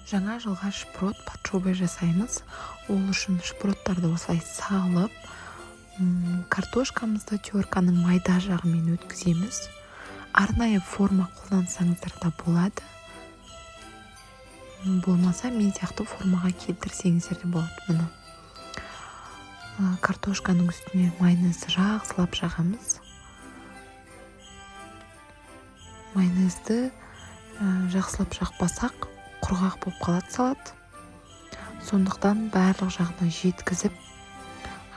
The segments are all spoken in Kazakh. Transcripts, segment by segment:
Жаңа жылға шпрот под шубой жасаймыз. Ол үшін шпроттарды осылай салып, картошкамызды терканың майда жағымен өткіземіз. Арнайы форма қолдансаңыздар да болады. Болмаса мен сияқты формаға келтірсеңіздер де болады. Міне. Картошканың үстіне майонезді жақсылап жағамыз. Майонезді жақсылап жақпасақ, құрғақ болып қалады салат. Сондықтан барлық жағына жеткізіп,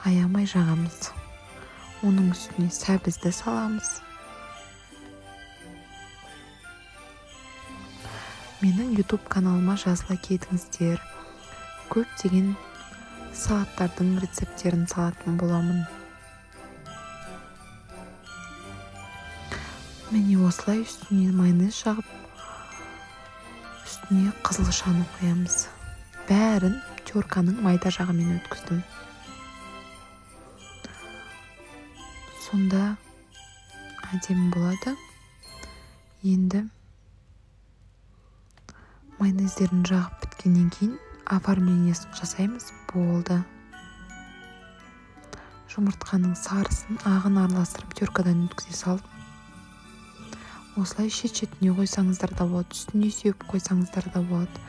аямай жағамыз. Оның үстіне сәбізді саламыз. Менің YouTube каналыма жазыла кетіңіздер. Көптеген салаттардың рецепттерін салатын боламын. Міне осылай үстіне майонез жағып, үстіне қызылшаны қоямыз. Бәрін терканың майда жағымен өткіздім. Сонда әдемі болады. Енді майонездерін жағып біткеннен кейін оформлениесін жасаймыз. Болды. Жұмыртқаның сарысын, ағын араластырып теркадан өткізе салдым. Осылай шет-шетіне қойсаңыздар да болады, үстіне сеуіп қойсаңыздар да болады.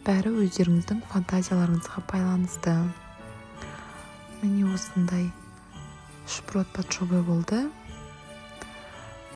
Бәрі өздеріңіздің фантазияларыңызға байланысты. Міне осындай шпрот под шубой болды.